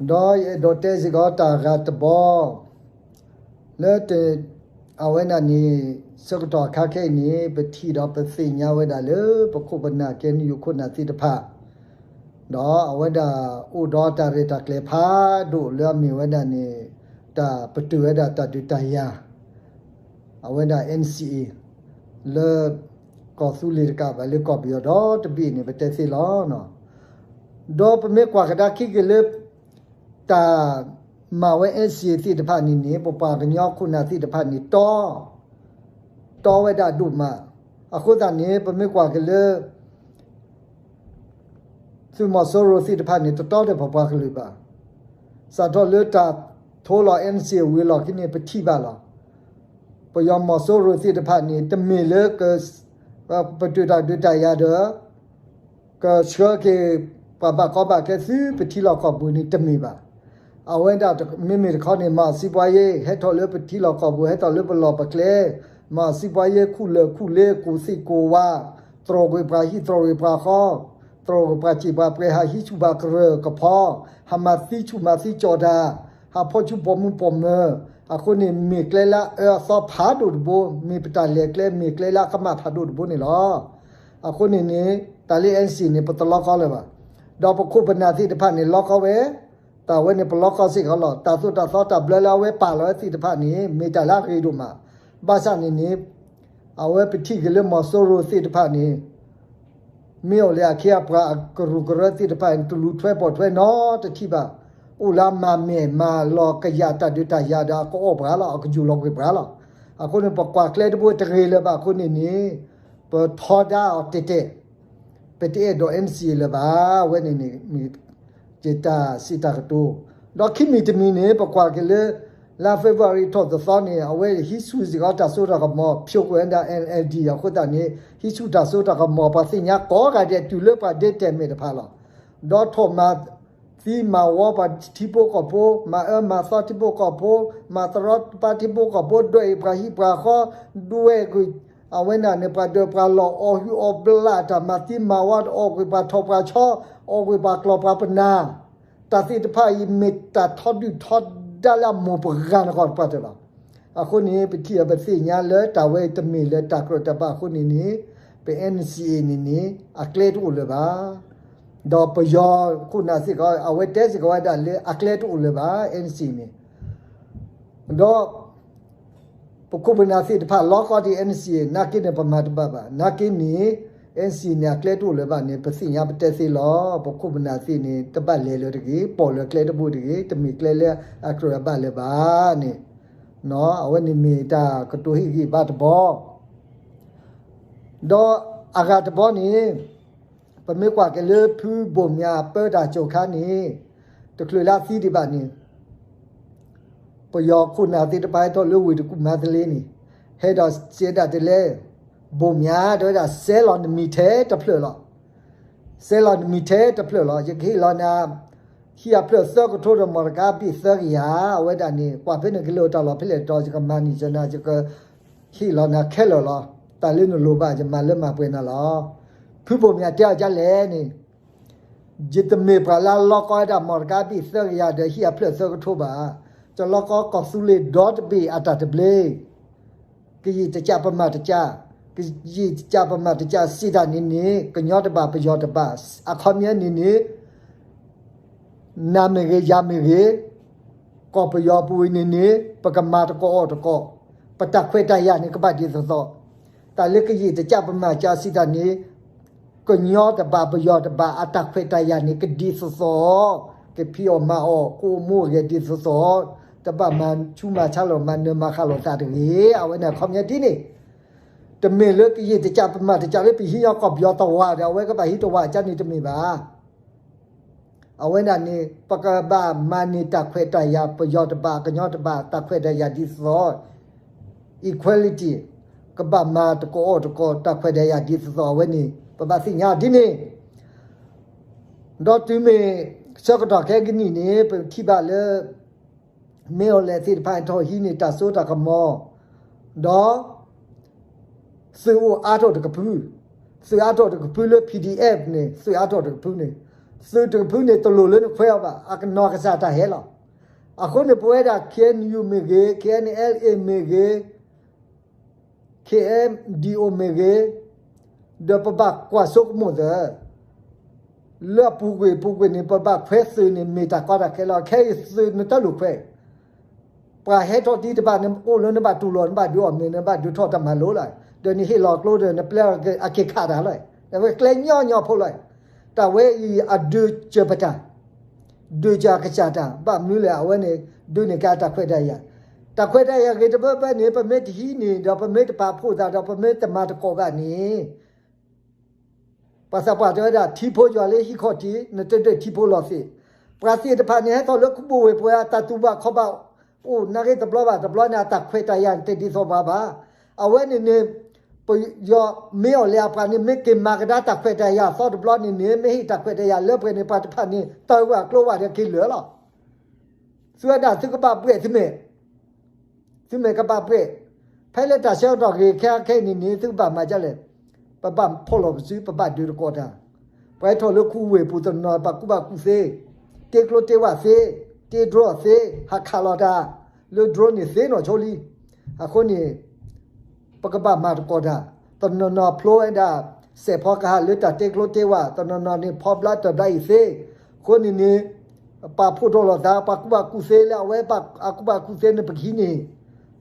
ဒီးယအဲၣ်ဒိးတဲစ့ၢ်ကီးတၢ်ဂၤတဘီ လၢ အဝဲဒၣ်န့ၣ် ဆၢကတီၢ်အခါခဲအံၤန့ၣ် ပထံၣ်ဒီးပသ့ၣ်ညါဝဲဒၣ်လၢ ပခိၣ်ပနၢ် ကဲနယူၣ်ခိၣ်နၢ်သ့ၣ်တဖၣ် ဒီးအဝဲဒၣ်အိၣ်ဒီးတၢ်ရဲၣ်တၢ်ကျဲၤဖးဒိၣ်လၢအမ့ၢ်ဝဲဒၣ်န့ၣ် တၢ်ပတုာ်ဝဲဒၣ်တၢ်ဒုးတၢ်ယၤ အဝဲဒၣ် N C A လၢ ကီၢ်သူလ့ၤတကးဘၣ်လၢကီၢ်ပယီၤဒီတဘ့ၣ်န့ၣ် ပတဲသ့လီၤ. ဒီးပမ့ၢ်ကွၢ်ကဒါခံက့ၤလၢ တၢ်မၤဝဲ N C A သ့ၣ်တဖၣ်န့ၣ်န့ၣ် ပပှၤကညီခိၣ်နၢ်သ့ၣ်တဖၣ်န့ၣ် တီ တီဝဲဒၣ်ဒိၣ်မး, အဃိသတးန့ၣ် ပမ့ၢ်ကွၢ်က့ၤလၢ သုးမီၤစိရိၤသ့ၣ်တဖၣ်န့ၣ် တတီဒီးပပှၤကလုာ်ဘၣ်. စးထီၣ်လၢတၢ်ထိလီၤ N C A ဝံၤအလီၢ်ခံန့ၣ် ပထံၣ်ဘၣ်လီၤ. ပယီၤမီၤစိရိၤသ့ၣ်တဖၣ်န့ၣ် တမ့ၢ်လၢ ပတုာ်တၢ်ဒုးတၢ်ယၤဒီး ကဆှၢက့ၤ ပှၤဘၣ်ကီဘၣ်ခဲသုပထံလီၢ်ကီၢ်ပူၤန့ၣ်တမ့ၢ်ဘၣ်. အဝဲဒၣ်မ့မ့ၢ်တခီန့ၣ် မၤစံးပှၤယ့ ဟဲထီၣ်လၢပထံလီၢ်ကီၢ်ပူၤ ဟဲထီၣ်လၢပလီၢ်ပကျဲ, မၤစံးပှၤယ့ ခူၣ်လၢာ်ခူၣ်လ့ ကူၣ်သ့ၣ်ကူၣ်ဝါ, တြီၢ်ကွံာ်ပှၤဟံၣ် တြီၢ်ကွံာ်ပှၤဃီ, တြီၢ်ကွံာ်ပှၤစံာ်ပှၤပှဲၤ ဟးဟံးဆူၣ်ဘၣ်ကရၢၢ်ကဖီ, ဟးမၤသံဆူၣ်မၤသံကၠီၣ်တၢ်, ဟးဖီဆူၣ်ပိာ်မုၣ်ပိာ်မၢၤ, အဃိန့ၣ် မ့ၢ်ကျဲလၢအအၢအသီဖးဒိၣ်တဘိ, မ့ၢ်ပတၢ်လဲၤကျဲ မ့ၢ်ကျဲလၢအကမၣ်ဖးဒိၣ်တဘိန့ၣ်လီၤ. အဃိန့ၣ်န့ၣ် တၢ်လၢ N C A န့ၣ် ပတလီကီလၢၤဘၣ်. ဒီးပခိၣ်ပနၢ်သ့ၣ်တဖၣ်န့ၣ် လီကီဝဲ, တၢ်ဝဲန့ၣ်ပလီကီစ့ၢ်ကီးလီၤ. တၢ်သိၣ်တၢ်သီတၢ်ဘျၢလၢအဝဲပာ်လီၤဝဲသ့ၣ်တဖၣ်န့ၣ် မ့ၢ်တၢ်လၢအဂ့ၤဒိၣ်မး. ဘၣ်ဆၣ်န့ၣ်န့ၣ် အဝဲပထံၣ်က့ၤလၢမီၤစိရိၤသ့ၣ်တဖၣ်န့ၣ် မ့ၢ်အိၣ်လၢအခ့အပှၤအကရူၢ်ကရၢသ့ၣ်တဖၣ်န့ၣ် တလူၤထွဲပိာ်ထွဲနီတထံၣ်ဘၣ်. အိၣ်လၢအမၤမဲာ်မၤလီၤကယၤတၢ်ဒုးတၢ်ယၤဒီးအကအီၣ်ပှၤလီၤ, အကယူၢ်လီၤကွံာ်ပှၤလီၤ. အဃိန့ၣ် ပကွၢ်ကျဲတဘိတဂ့ၤလၢၤဘၣ်အဃိန့ၣ်န့ၣ် ပထီဒါအီၤတဲာ်တဲာ်, ပတအဲၣ်ဒိး N C A လၢၤဘၣ်. အဝဲန့ၣ်န့ၣ် မ့ၢ်တၢ်စံးတၢ်ကတိၤ, ဒီးခံမံၤတမံၤန့ၣ် ပကွၢ်က့ၤလၢ လါ February ထီၣ်သီသီန့ၣ် အဝဲဟံးဆူၣ်စ့ၢ်ကီးတၢ်စိတၢ်ကမီၤ ဖျိကွံာ်ဝဲဒၣ် N L D အဃိသတးန့ၣ် ဟံးဆူၣ်တၢ်စိတၢ်ကမီၤ ပှၤသ့ၣ်ညါကိးဂၤဒဲးတုၤလၢပှၤဒ့တဲာ်မဲာ်တဖၣ်လီၤ. ဒီးထီၣ်မၤသံမၤဝီပှၤထံဖိကီၢ်ဖိ, မၤအၢမၤသီထံဖိကီၢ်ဖိ, မၤတရီတပါထံဖိကီၢ်ဖိ, ဒွဲၣ်အံၤပှၤဟံၣ်ပှၤဃီ, ဒွဲၣ်ကွံာ် အဝဲဒၣ်န့ၣ် ပှၤဒၢးပှၤလီၢ် အီၣ်ဟုၣ်အီၣ်ဘျးတၢ် မၤသံမၤဝီ အီၣ်ကွံာ်ပှၤထိၣ်ပှၤဆီ, အီၣ်ကွံာ်ပှၤကျီၢ်ပှၤပနၢ်, တၢ်သ့ၣ်တဖၣ်အံၤ မ့ၢ်တၢ်ထီဒုၣ်ထီဒါလၢအမိၢ်ပှၢ်ဂၤနကီၢ်တပှၢ်တၢၢ်လီၤ. အဃိန့ၣ် ပထံၣ်အပသ့ၣ်ညါလၢတၢ်ဝဲအံၤတမ့ၢ်လၢတၢ်ကြၢးတၢ်ဘၣ်အဃိန့ၣ်န့ၣ် ပ N C A န့ၣ်န့ၣ် အကျဲတအိၣ်လၢၤဘၣ်. ဒီးပယီၤခိၣ်နၢ်စ့ၢ်ကီး အဝဲတဲစ့ၢ်ကီးဝဲဒၣ်လၢအကျဲတအိၣ်လၢၤဘၣ် N C A န့ၣ် ဒီး ပခိၣ်ပနၢ်သ့ၣ်တဖၣ်လီၤကီဒံး N C A နာ်က့န့ၣ် ပမၤတဘၣ်ဘၣ်. နာ်က့န့ၣ် N C A န့ၣ် အကျဲတအိၣ်လၢၤဘၣ်န့ၣ် ပသ့ၣ်ညါပတဲသ့လီၤ. ပခိၣ်ပနၢ်သ့ၣ်န့ၣ် တဘၣ်လဲၤလၢၤတဂ့ၤ, ပိာ်လၢၤကျဲတဘိတဂ့ၤ, တမ့ၢ်ကျဲလၢအကြၢးအဘၣ်လၢၤဘၣ်န့ၣ်, အဝဲန့ၣ်မ့ၢ်တၢ်ကတိၤဟ့ၣ်ဂံၢ်ဘါတဘီ ဒီးအဂၤတဘီန့ၣ် ပမ့ၢ်ကွၢ်က့ၤလၢဖုဘိၣ်မၠးပၢတၢ်ကၠိၣ်ခါန့ၣ် တချုးလၢအသံဒံးဘၣ်န့ၣ် ပယီၤခိၣ်နၢ်သ့ၣ်တဖၣ်ဟဲထီၣ်လၢဝ့ၢ်တကူၣ်မၤသလ့န့ၣ် ဟဲဒီးစဲဒၣ်တလဲ, ဘိၣ်မၠးတဲဝဲဒၣ် စဲလီၤနမံၤထဲတဖျၢၣ်လီၤ. စဲလီၤနမံၤထဲတဖျၢၣ်လီၤ. ယကဟ့ၣ်လီၤနၤ ဟံၣ်အဖျၢၣ်သၢကထိဒီး မီၢ်တကါဘ့ၣ်သၢကယၤ, အဝဲဒၣ်န့ၣ် ကွၢ်ဖဲနကလဲၤတၢ်လီၢ်ဖဲလဲၣ်တတီၤ ယကမၤန့ၢ်နၤ, ယကဟ့ၣ်လီၤနၤခဲလၢာ်လီၤ. တၢ်လၢနလိၣ်ဘၣ် ယမၤလၢမၤပှဲၤနၤလီၤ. ဖုဘိၣ်မၠးတဲအီၤဒ်လဲၣ်န့ၣ် ယတမ့ၢ်ပှၤလၢအလီၤကီဝဲဒၣ် မီၢ်တကါဘ့ၣ်သၢကယၤဒီး ဟံၣ်အဖျၢၣ်သၢကထိဘၣ်. ယလီၤကီကီၢ်သူလ့ၤဒီတဘ့ၣ်အတၢ်သဘျ့, ကယံာ်တကးပမၤတကး, ကယံာ်တကးပမၤတကးစံးတၢ်န့ၣ်န့ၣ် ကညီတဘၣ် ပယီၤတဘၣ်, အခီပညီန့ၣ်န့ၣ် နၤမ့ၢ်ဂ့ၤ ယၤမ့ၢ်ဂ့ၤ, ကီၢ်ပယီၤပူၤဝံၤန့ၣ်န့ၣ် ပကမၤတကိးအီၣ်တကိး, ပတၢ်ခွဲးတၢ်ယာ်န့ၣ် ကဘၣ်ဒ်သိးသိး, တၢ်လၢကယံာ်တကးပမၤတကးစံးတၢ်န့ၣ် ကညီတဘၣ် ပယီၤတဘၣ် အတၢ်ခွဲးတၢ်ယာ်န့ၣ် ကဒ်သိးသိး, ကဖံးအီၣ်မၤအီၣ် ကအိၣ်မူအိၣ်ဂဲၤဒ်သိးသိး, တဘၣ်မၤဆူးမၤဆါလိာ် မၤနၢၤမၤဃၣ်လိာ်သးတဂ့ၤ. အဝဲန့ၣ်အခီပညီဒ်န့ၣ် တမ့ၢ်လၢကယံာ်တကးပမၤတကးလၢပဟံးညီကီၢ်ပယီၤတဝၢ်ဒီး အဝဲကဘၣ်ဟံးတဝၢ်အကါန့ၣ်တမ့ၢ်ဘၣ်. အဝဲဒၣ်န့ၣ် ပကဘၣ်မၤန့ၢ်တၢ်ခွဲးတၢ်ယာ် ပယီၤတဘၣ် ကညီတဘၣ် တၢ်ခွဲးတၢ်ယာ်ဒ်သိးသိး, equality, ကဘၣ်မၤတကိးအီၣ်တကိး တၢ်ခွဲးတၢ်ယာ်ဒ်သိးသိး အဝဲန့ၣ် ပဘၣ်သ့ၣ်ညါဒ်န့ၣ် ဒီးတုၤမ့ၢ်ဆၢကတီၢ်ခဲကနံၣ်န့ၣ် ပထံၣ်ဘၣ်လၢ မ့ၢ်အီၤလဲၣ်သ့ၣ်တဖၣ်ထီၣ်ဟံးန့ၢ်တၢ်စိတၢ်ကမီၤ, ဒီး သုးအိၣ်အါထီၣ်တကဖု, သုးအါထီၣ်တကဖုလၢ P D F န့ၣ် သုးအါထီၣ်တကဖုန့ၣ်, သုးတကဖုန့ၣ်တလိၣ်လၢနခွဲးအီၤဘၣ်, အကနီၤကစၢ်တၢ်ဟဲလီၤ. အဃိန့ၣ် ပဝဲဒၣ် K N U မ့ၢ်ဂ့ၤ, K N L A မ့ၢ်ဂ့ၤ, K N D O မ့ၢ်ဂ့ၤ, ဒီးပဘၣ်ကွၢ်ဆိကမိၣ်သၢ လၢအပူၤကွံာ်ပူၤကွံာ်န့ၣ် ပဘၣ်ခွဲသုးန့ၣ် မ့ၢ်တၢ်ကီတၢ်ခဲလီၤ. ခဲအံၤသုးနတလိၣ်ခွဲး ပှၤဟဲထီၣ်တံၢ်တဘၣ်န့ၣ် အိၣ်လၢနဘၣ်တူၢ်လိာ် နဘၣ်ဒုးအီၣ်မ့ၤ နဘၣ်ဒုးထီၣ်တၢ်မၤလိလီၤ. ဒီးနဟ့ၣ်လီၤကျိဒီး နပျဲအက့ၤခးတၢ်လီၤ. အဝဲကျဲညီညီဖိလီၤ. တၢ်ဝဲအံၤအဒုးစၢၤပတၢ်, ဒုးစၢၤအကစၢ်တၢ်, ဘၣ်မနုၤလဲၣ် အဝဲန့ၣ် ဒုးန့ၢ်က့ၤတၢ်ခွဲးတၢ်ယာ်, တၢ်ခွဲးတၢ်ယာ်ဂ့ၤတဘၢဘၢန့ၣ် ပမ့ၢ်တဟံးန့ၢ် ဒီးပမ့ၢ်တပာ်ဖှိၣ်သး ဒီးပမ့ၢ်တမၤသကိးဘၣ်န့ၣ် ပှၤသးပှၢ်တဲဝဲဒၣ် ထံဖိယွၤလၢဟံၣ်ခီၣ်ထံး နတဒၢးထံဖိလီၤသ့ၣ်. ပှၤသ့ၣ်တဖၣ်န့ၣ် ဟဲထီၣ်လၢခူပူၤဝ့ၢ်ပှဲၤ အတၢ်တူၢ်ဘၣ်ခီၣ်ဘၣ်အိၣ်နာ်က့တဘျီဘၣ်တဘျီန့ၣ် အတၢ်ခွဲးတၢ်ယာ်န့ၣ် တဒ်သိးပှၤဘၣ်. အဝဲန့ၣ်န့ၣ် ပယီၤမ့ၢ်အီၤလဲၣ် အပှၤန့ၣ် မ့ၢ်က့ၤမၤကဒါတၢ်ခွဲးတၢ်ယာ်အသီတဘျီန့ၣ်န့ၣ် မ့ၢ်ဟ့ၣ်တၢ်ခွဲးတၢ်ယာ်လၢပှဲၤန့ၣ် ပှၤတဖၣ်န့ၣ် တၢ်ဝဲကျိဝဲဒီးက့ၤလၢာ်လီၤ. သုဝဲဒၣ်သုကဘၣ်ဘှဲးသုမဲာ် သုမဲာ်ကဘၣ်ဘှဲး, ဖဲလၢတၢ်ဆၢကတီၢ်ဂ့ၤခဲခဲအံၤန့ၣ်န့ၣ် သုကဘၣ်မၤဒ်လဲၣ်, ပဘၣ်ဖီၣ်လီၤပစု ပဘၣ်ဒုးသကိးတၢ်, ပှၤဟဲထီၣ်လၢခူဝ့ၢ်ပူၤတနီၤ ပှၤကူၣ်ဘၣ်ကူၣ်သ့, တ့ကျိတ့ဝၣ်သ့, တ့ဒြိသ့, ဟးခးလီၤတၢ်, လၢဒြိန့ၣ်သ့နီၢ်ဆိလံ. အဃိန့ၣ် ပကဘၣ်မၤသကိးတၢ်, တနီၤနီၤဖျိဝဲဒၣ် စဲးဖီကဟၣ်လၢတၢ်တ့ကျိတ့ဝၣ်, တနီၤနီၤန့ၣ် ဖီဘျါတၢ်ဘျါအံၤသ့, အဃိန့ၣ်န့ၣ် ပာ်ဖှိၣ်ထီၣ်လိာ်သး ပှၤကူၣ်ဘၣ်ကူၣ်သ့လၢအဝဲအကူၣ်ဘၣ်ကူၣ်သ့န့ၣ် ပကဟံးန့ၢ်,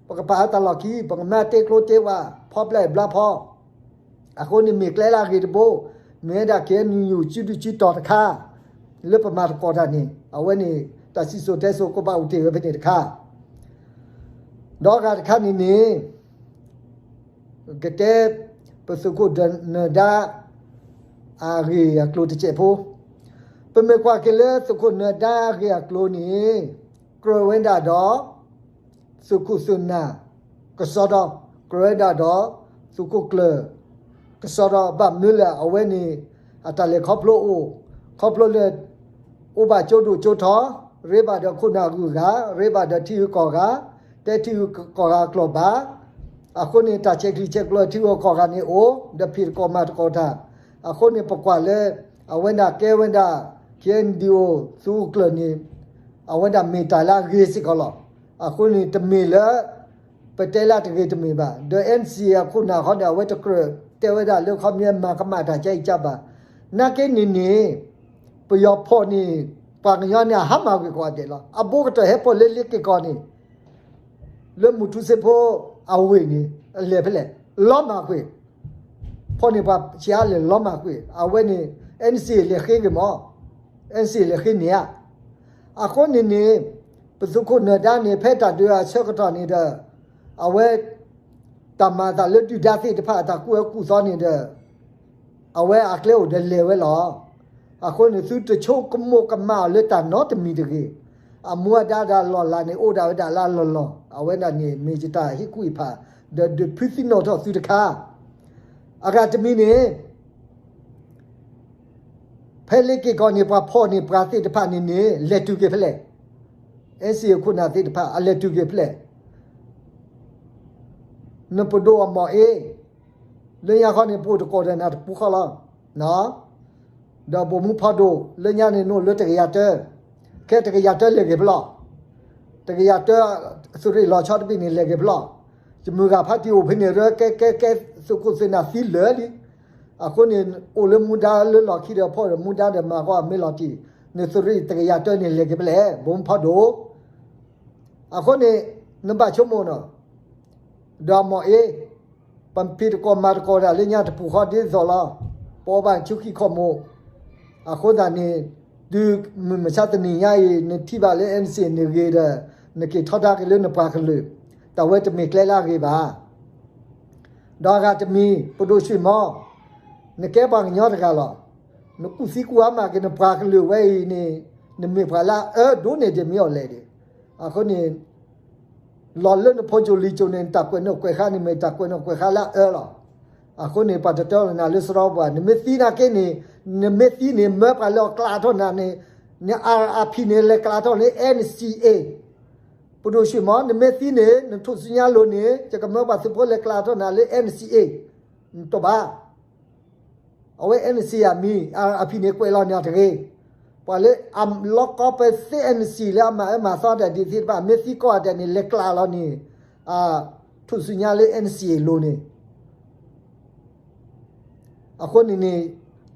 ပကပာ်အတၢ်လီၢ်ခံ ပကမၤတ့ကျိတ့ဝၣ် ဖီဘျါအံၤဘျါဖီ, အဃိန့ၣ်မ့ၢ်ကျဲလၢအဂ့ၤတဘိ, မ့ၢ်ဝဲဒၣ် K N U စုဒုစုတီၤတခါ လၢပမၤသကိးတၢ်န့ၣ် အဝဲန့ၣ် တၢ်စံၣ်စိၤတဲစိၤကဘၣ်အိၣ်တ့ၢ်ဝဲဖဲန့ၣ်တခါ ဒီးအဂၤတခါန့ၣ်န့ၣ် ကတဲ ပသုးခိၣ်နၢၤဒါ အဂ့ၢ်အကျိၤတစဲးဖိ, ပမ့ၢ်ကွၢ်က့ၤလၢသုးခိၣ်နၢၤဒါအဂ့ၢ်အကျိၤန့ၣ် ကြၢးဝဲဒၣ်ဒီး သုးခိၣ်သုးနၢ် ကစီဒီ, ကြၢးဝဲဒၣ်ဒီး သုးခိၣ်ကျၢၢ် ကစီဒီ ဘၣ်မနုၤလဲၣ် အဝဲန့ၣ် အတၢ်လဲၤခီဖျိအိၣ်, ခီဖျိလၢ အိၣ်ဘၣ်ကၠိဒိၣ်ကၠိထီ, ရ့ဘၣ်ဒီးခိၣ်နၢ်ဂုၤဂၤ, ရ့ဘၣ်ဒီးထံဂုၤကီၢ်ဂၤ, တဲထံဂုၤကီၢ်ဂၤကျိာ်ဘၣ်. အဃိန့ၣ် တၢ်ဆဲးကျိးဆဲးကျၢထံဂုၤကီၢ်ဂၤန့ၣ်အိၣ်, ဒီးဖံးသကိးမၤသကိးတၢ်. အဃိန့ၣ် ပကွၢ်လၢ အဝဲဒၣ်ကဲဝဲဒၣ် K N D O သုးခိၣ်ကျၢၢ်န့ၣ် အဝဲဒၣ်မ့ၢ်တၢ်လၢအဂ့ၤစ့ၢ်ကီးလီၤ. အဃိန့ၣ် တမ့ၢ်လၢ ပတဲလၢတဂ့ၤတမ့ၢ်ဘၣ်. ဒီး N C A အခိၣ်နၢ်ဃီန့ၣ် အဝဲတကြၢးတဲဝဲဒၣ်လၢခီပညီမၤကမၣ်တၢ်ကဲအံၤကဘၣ်. နာ်က့န့ၣ်န့ၣ် ပယီၤဖီၣ်န့ၣ် ပှၤကညီန့ၣ် အဟါမၢ်ကွံာ်ကိးဂၤဒဲးလီၤ. အဘိကတၢၢ်ဟဲဖီၣ်လၢလ့ၤက့ၤကီၢ်န့ၣ် လၢမူၤထူစ့ဖိအဝ့ၢ်န့ၣ် အလဲၤဖဲလဲၣ် လီၤမၢ်ကွံာ်, ဖီၣ်န့ၢ်ပှၤဆံးအါလဲၣ် လီၤမၢ်ကွံာ်. အဝဲန့ၣ် N C A လဲၤဃ့ဂ့ၤမး, N C A လဲၤဃ့န့ၢ်ဧါ. အဃိန့ၣ်န့ၣ် ပသုးခိၣ်နၢၤဒါန့ၣ် ဖဲတၢ်ဒုးအဆၢကတီၢ်န့ၣ်ဒီး အဝဲ တၢ်မၤအသးလၢဒုၣ်ဒါသ့ၣ်တဖၣ်အတၢ်ကူၣ်အၢကူၣ်သီန့ၣ်ဒီး အဝဲအကျဲအိၣ်ဒီးလဲၤဝဲလီၤ. အဃိန့ၣ် သုတဆိကမိၣ်ကမၣ်အီၤလၢတၢ်နီတမံၤတဂ့ၤ. အမူအဒါဒီးအလီၢ်အလၤန့ၣ် အိၣ်ဒၣ်ဝဲဒၣ်လၢအလီၢ်လီၢ်. အဝဲဒၣ်န့ၣ် မ့ၢ်ယတၢ်ဟ့ၣ်ကူၣ်ဟ့ၣ်ဖး ဒီးဒုးဖုသံနီၣ်ထီၣ်သုတခါ. အဂၤတမံၤန့ၣ် ဖဲလ့ၤက့ၤကီၢ်န့ၣ် ပှၤဖီၣ်န့ၢ်ပှၤသ့ၣ်တဖၣ်န့ၣ်န့ၣ် လဲၤတုၤက့ၤဖဲလဲၣ်. N C A ခိၣ်နၢ်သ့ၣ်တဖၣ် အလဲၤတုၤက့ၤဖဲလဲၣ်. နပဒိၣ်အမီၢ်အ့ လၢညါခီန့ၣ် ပအိၣ်သကိးဒီးနၤတပူၤဃီလီၤ. ဒီးဗိုလ်မှူးဖးဒိၣ် လၢညါန့ၣ် နအိၣ်လၢတကယၤတၢ, ခဲတကယၤတၢလဲၤဂ့ၤဖဲလဲၣ်. တကယၤတၢ သုးရ့ၣ်လီၤဆီတဘ့ၣ်န့ၣ် လဲၤဂ့ၤဖဲလဲၣ်. ယမုၢ်ဂၤဖါတံၢ်အိၣ်ဖဲန့ၣ် ရၢကဲကဲကဲ သုးခိၣ်သုးနၢ်သံလၢာ်လံ. အဃိန့ၣ် အိၣ်လၢမူဒါလၢလီၢ်ခံဒီး ဖီၣ်ဒီးမူဒါဒီးမၤကွၢ်မ့ၢ်လီၤတံၢ်, နသုးရ့ၣ်တကယၤတၢန့ၣ် လဲၤဂ့ၤဖဲလဲၣ် ဗိုလ်မှူးဖးဒိၣ်. အဃိန့ၣ် နဘၣ်ဆိကမိၣ်နီၤ, ဒီးအမီၢ်အ့ ပဖံးသကိးမၤသကိးတၢ်လၢညါတပူၤဃီဒ်သိးလီၤ. ပအီၣ်ဘၣ်ဆူခံခီၣ်မူး. အဃိသတးန့ၣ် တုၤမုၢ်မဆါတနံၤညါအံၤ နထံၣ်ဘၣ်လၢ N C A န့ၣ်ဂ့ၤဒီး နက့ၤထီဒါက့ၤလၢနပှၤကလုာ်, တၢ်ဝဲတမ့ၢ်ကျဲလၢအဂ့ၤဘၣ်. ဒီးအဂၤတမံၤ ပဒိၣ်ရွှ့ၣ်မီ, နကဲပှၤကညီတဂၤလီၤ. နကူၣ်သံကူၣ်အါမးက့ၤနပှၤကလုာ်ဝဲအံၤန့ၣ် နမ့ၢ်ပှၤလၢအအၢဒိၣ်န့ၢ်ဒံးမ့ၢ်အီၤလဲၣ်ဒံး. အဃိန့ၣ် လီၤလၢနဖိစိၤလံၤစိၤန့ၣ် နတၢ်ကွဲးနီၣ်ကွဲးဃါန့ၣ် မ့ၢ်တၢ်ကွဲးနီၣ်ကွဲးဃါလၢအအၢလီၤ. အဃိန့ၣ် ပှၤတတဲလီၤနၤလၢစရီပှၤ နမ့ၢ်သံနာ်က့န့ၣ်, နမ့ၢ်သံန့ၣ် မၢပှၤလၢအကျးထီၣ်နၤန့ၣ်, န R R P န့ၣ် လဲၤကျးထီၣ်လၢ N C A. ပဒိၣ်ရွှ့ၣ်မီ နမ့ၢ်သံန့ၣ် နထူၣ်စုညါလိၤန့ၣ် ယကမၢပှၤသုးဖိလဲၤကျးထီၣ်နၤလၢ N C A. နတဘၣ် အဝဲ N C A အမံၤ R R P န့ၣ် ကွဲးလီၤနၤတဂ့ၤ. ပှၤလၢအလီၤကီပသ့ NCA လၢအမၤအၢမၤသီတၢ်ဒ်သ့ၣ်တဖၣ် မ့ၢ်သံကီၢ်တၢ်န့ၣ် လဲၤကျးလီၤန့ၣ် ထူၣ်စုညါလၢ NCA အလိၤန့ၣ် အဃိန့ၣ်န့ၣ်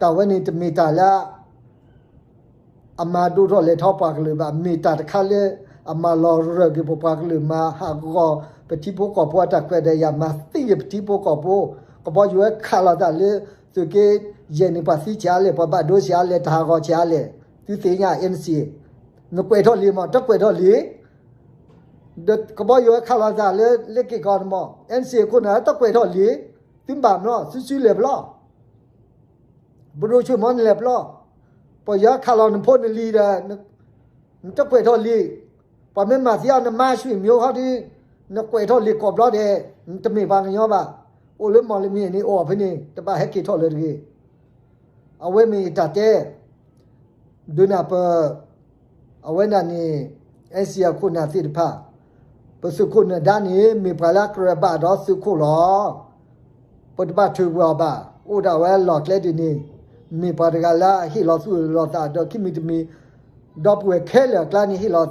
တၢ်ဝဲန့ၣ်တမ့ၢ်တၢ်လၢ အမၤဒိၣ်ထီၣ်လဲၤထီၣ်ပှၤကလုာ်ဘၣ်. မ့ၢ်တၢ်တခါလၢ အမၤလီၤရၢၢ်က့ၤပပှၤကလုာ် မၤဟးဂီၤပထံဖိကီၢ်ဖိအတၢ်ခွဲးတၢ်ယာ် မၤသံက့ၤပထံဖိကီၢ်ဖိ, ကဘီယူၤဝဲခးလိာ်သးလၢ သုးက့ယဲၢ်န့ၣ် ပှၤသံဆံးအါလဲၣ်, ပှၤဘၣ်ဒိဆံးအါလဲၣ်, တၢ်ဟးဂီၤဆံးအါလဲၣ်, သုသ့ၣ်ညါ NCA နကွဲးထီၣ်လံမး, တကွဲးထီၣ်လံ. ဒီးကဘီယူၤဝဲခးလိာ်သးလၢ လၢက့ၤကီးန့ၣ်မး NCA အခိၣ်နၢ် တကွဲးထီၣ်လံ, သုဘၣ်မနီၤ စုစုလဲၤပျီ ပဒိၣ်ဆိၣ်မီနလဲၤပျီ, ပယီၤခးလီၤနဖိနလံၤဒီး နတကွဲးထီၣ်လံ. ပှၤမ့ၢ်မၤသံအီၤ နမါဆွံမၠိဟီဒုး နကွဲးထီၣ်လံကိးဘျီဒဲး, နတမ့ၢ်ပှၤကညီဘၣ်. အိၣ်လၢမီၢ်လမံၤန့ၣ် အိၣ်အီၤဖဲန့ၣ် တဘၣ်ဟဲက့ၤထီၣ်လၢၤတဂ့ၤ. အဝဲမ့ၢ်ယတၢ်တဲ ဒုးနၢ်ပၢၢ် အဝဲဒၣ်န့ၣ် NCA အခိၣ်နၢ်သ့ၣ်တဖၣ်, ပသုးခိၣ်နၢၤဒါန့ၣ် မ့ၢ်ပှၤလၢအကြၢးဘၣ်ဒီးသုးခိၣ်လီၤ. ပတဘၣ်ထုးကွံာ်အီၤဘၣ်. အိၣ်ဒၣ်ဝဲလီၢ်ကျဲဒ်န့ၣ် မ့ၢ်ပှၤတဂၤလၢအဟ့ၣ်လီၤသူၣ်လီၤသးဒီးခံမံၤတမံၤ, ဒီပုၢ်ဝဲၢ်ခဲလၢာ်အကျါန့ၣ်ဟ့ၣ်လီၤ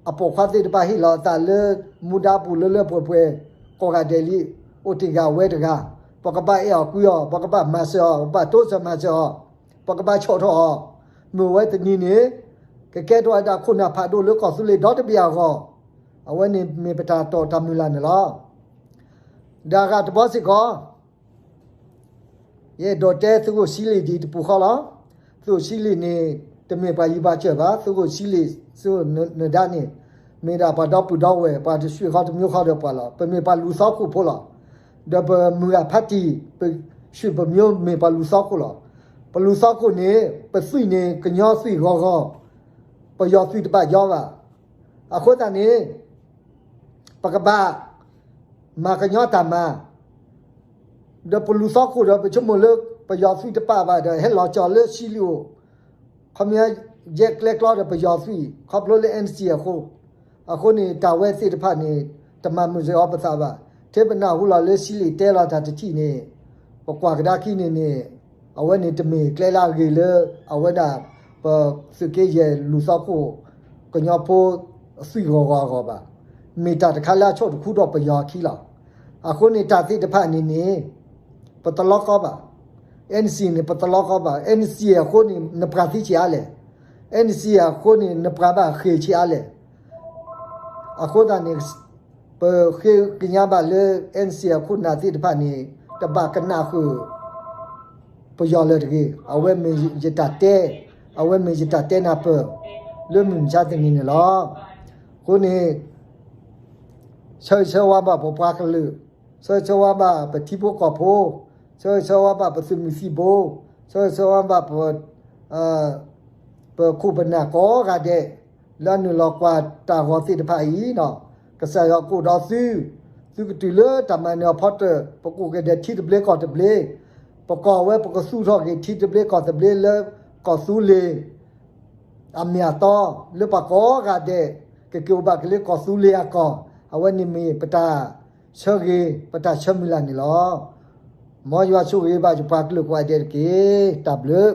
အပိာ်ခွါသ့ၣ်တဖၣ်ဟ့ၣ်လီၤအသးလၢမူဒါပူၤလၢလၢပှဲၤပှဲၤ ကိးဂၤဒဲးလံ. အိၣ်တ့ၢ်ဂၤဝဲတဂၤ, ပကဘၣ်အဲၣ်အီၤကွံအီၤ, ပကဘၣ်မၤစၢၤအီၤ, ပကဘၣ်တိစၢၤမၤစၢၤအီၤ, ပကဘၣ်ဆီၣ်ထီၣ်အီၤ, မ့ၢ်ဝဲတနံၤန့ၣ် ကကဲထီၣ်ဝဲဒၣ်ခိၣ်နၢ်ဖးဒိၣ်လၢကီၢ်သူလ့ၤဒီတဘ့ၣ်အဂီၢ်, အဝဲန့ၣ်မ့ၢ်ပတၢ်တိာ်တၢ်မုၢ်လၢ်န့ၣ်လီၤ. ဒီးအဂၤတဘီစ့ၢ်ကီး ယအဲၣ်ဒိးတဲသုးခိၣ်ဆံလ့ၣ်ဒ်တပူၤဃီလီၤ. သုးခိၣ်ဆံလ့ၣ်န့ၣ် တမ့ၢ်ပှၤယံၤပှၤစၢၤဘၣ်. သုးခိၣ်ဆံလ့ၣ် သုးခိၣ်နၢၤဒါန့ၣ် မ့ၢ်ဒၣ်ပှၤဒီပုၢ်ဒီဝဲၢ် ပှၤတဆံးဃီတမံၤဃီဒီးပှၤလီၤ. ပမ့ၢ်ပှၤလူၤသီခိၣ်ဖိလီၤ. ဒီးပမုၢ်ဂၤဖါတံၢ် ပဆံးပမံၤမ့ၢ်ပှၤလူၤသီခိၣ်လီၤ. ပလူၤသီခိၣ်န့ၣ် ပသွံၣ်န့ၣ် ကညီသွံၣ်ဂီၤဂီၤ, ပယီၤသွံၣ်တဘၣ်ယီဘၣ်. အဃိသတးန့ၣ် ပကဘၣ်မၤကညီတၢ်မၤ ဒီးပလူၤသီခိၣ်ဒီး ပဆိကမိၣ်လၢပယီၤသွံၣ်တပာ်ဘၣ်ဒီး ဟဲလီၤကၠီၤလၢဆံလံၣ်အိၣ်, ခီပညီ ယဲၢ်ကျဲကျီဒီးပယီၤသွံၣ် ခီဖျိလၢ NCA အဃိ, အဃိန့ၣ် တၢ်ဝဲသ့ၣ်တဖၣ်န့ၣ် တမၤမုာ်စ့ၢ်အီၤပသးဘၣ်. ထဲပနၢ်ဟူလီၤလၢဆံလံၣ်တဲလီၤတၢ်တထံၣ်န့ၣ် ပကွၢ်ကဒါခံန့ၣ်န့ၣ် အဝဲန့ၣ်တမ့ၢ်ကျဲလၢအဂ့ၤလၢ အဝဲဒၣ် ပသုးက့ယဲၢ်လူၤသီခိၣ် ကညီဖိသွံၣ်ဂီၤဂီၤအဂီၢ်ဘၣ်. မ့ၢ်တၢ်တခါလၢအဆိၣ်တခူထီၣ်ပယီၤအခံလီၤ. အဃိန့ၣ်တၢ်သ့ၣ်တဖၣ်န့ၣ်န့ၣ် ပတလီကီဘၣ်. NCA န့ၣ် ပတလီကီဘၣ်. NCA အဃိန့ၣ် နပှၤသံဆံးအါလဲၣ်. NCA အဃိန့ၣ် နပှၤဘၣ်ဃ့ၢ်ဆံးအါလဲၣ်. အဃိသတးန့ၣ် ပဃ့ကညးဘၣ်လၢ NCA အခိၣ်နၢ်သ့ၣ်တဖၣ်န့ၣ် တဘၣ်ကနၣ်ဃုာ် ပယီၤလၢၤတဂ့ၤ. အဝဲမ့ၢ်ယတၢ်တဲ, အဝဲမ့ၢ်ယတၢ်တဲနၢ်ပၢၢ် လၢမုၢ်မဆါတနံၤန့ၣ်လီၤ. အဃိန့ၣ် ဆၢဂ့ၤဆၢဝါဘၣ်ပပှၤကလုာ်, ဆၢဂ့ၤဆၢဝါဘၣ်ပထံဖိကီၢ်ဖိ, ဆၢဂ့ၤဆၢဝါဘၣ်ပသုးမုၢ်သံၣ်ဘိ, ဆၢဂ့ၤဆၢဝါဘၣ်ပ ပခိၣ်ပနၢ်ကိးဂၤဒဲး လၢအနုာ်လီၤကွၢ်တၢ်ဂီၤသ့ၣ်တဖၣ်အံၤ, ကစၢ်ယွၤကအိၣ်ဒီးသု, သုကတုၤလၢတၢ်မၤနၢၤအဖီတၢၣ်, ပကအိၣ်က့ၤဒီးထံသဘျ့ကီၢ်သဘျ့, ပကီၢ်ဝဲပကသူၣ်ထီၣ်က့ၤထံသဘျ့ကီၢ်သဘျ့လၢကီၢ်သူလ့ၤ အမ့ၢ်အတီ လၢပှၤကိးဂၤဒဲး ကက့ၤအိၣ်ဘၣ်က့ၤလၢကီၢ်သူလ့ၤအကီၢ်, အဝဲန့ၣ်မ့ၢ်ပတၢ်ဆၢဂ့ၤ ပတၢ်ဆၢမုၢ်လၢ်န့ၣ်လီၤ. မ်ယွၤဆိၣ်ဂ့ၤဘၣ်ယပှၤကလုာ်ကိးဂၤဒဲးတက့ၢ်. တၢ်ဘျုး